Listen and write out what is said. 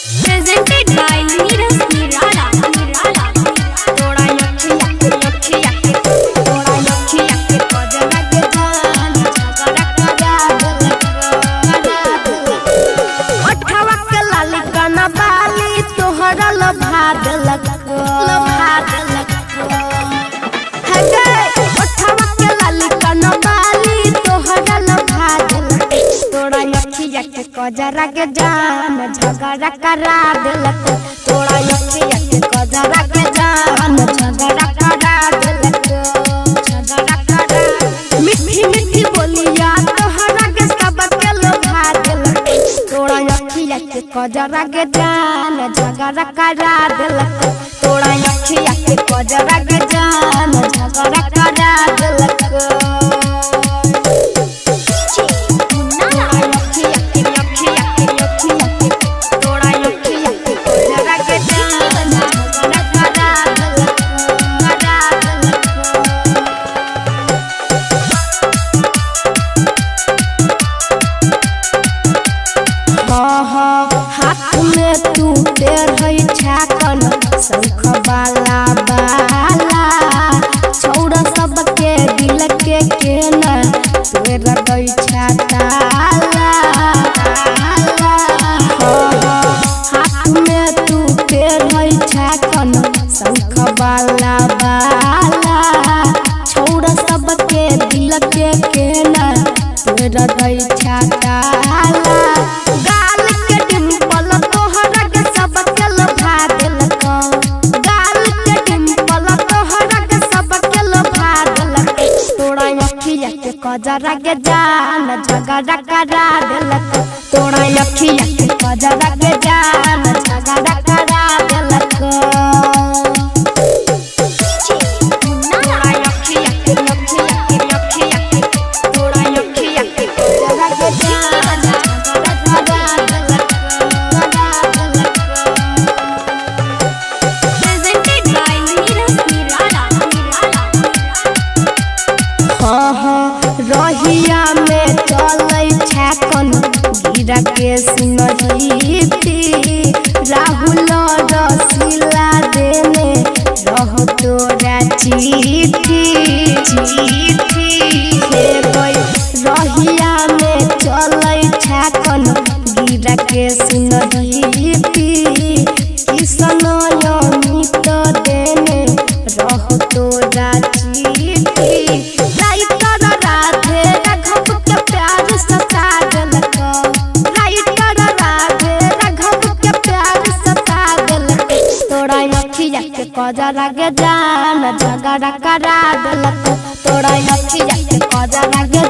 Presented by Neeraj Nirala. Nirala. तोरा अखिया के अखिया के तोरा अखिया के कजरा के जान झगड़ा करा देलक करा देलक। ओठवा के लाली कना बाली तोहरा लोभा देलक लोभा देलक। हे गे ओठवा के लाली कना बाली तोहरा लोभा देलक। तोरा अखिया के कजरा के जान झगड़ा करा देलक। तोरा अखिया के कजरा के जान झगड़ा करा देलक झगड़ा करा। मीठी मीठी बोलिया तोहरा के सब के लोभा देलक। तोरा अखिया के कजरा के जान झगड़ा करा देलक। तोरा अखिया के कजरा के जान झगड़ा करा देलक। DJ Munna Raj. अखिया के अखिया के अखिया के तोरा अखिया के कजरा के जान झगड़ा करा देलक करा देलक। हाँ हाथ में तू पेड़ छाकन शंख बाला बाला छौड़ा सबके दिल के केना तोरा दै छाताला। हाँ हाथ में तू पेड़ छाकन शंख बाला बाला छौड़ा सबके दिल के केना तोरा दै छाताला। गाल के डिम्पल तोहरा के सब के लोभा देलक। गाल के डिम्पल तोहरा के सब के लोभा देलक। तोरा अखिया के कजरा के जान झगड़ा करा देलक। तोरा अखिया के कजरा के जान झगड़ा करा देलक। DJ Munna तोरा Raj. अखिया के अखिया के अखिया के तोरा अखिया के कजरा के जान झगड़ा करा देलक करा देलक। Presented by Neeraj Nirala. Nirala. हाँ हाँ रहिया में चलै छाकन गिरा के सुनहिती राहुल रसीला देने रह तोरा चिट्ठी चिट्ठी। हे गई रहिया में चलै छाकन गिरा के सुनहिती किसन अमित देने रह तोरा चिट्ठी। राइटर राधे राघव के प्यार सता देलक। राइटर राधे राघव के प्यार सता देलक। तोरा अखिया के कजरा के जान झगड़ा करा देलक। तोरा अखिया के कजरा के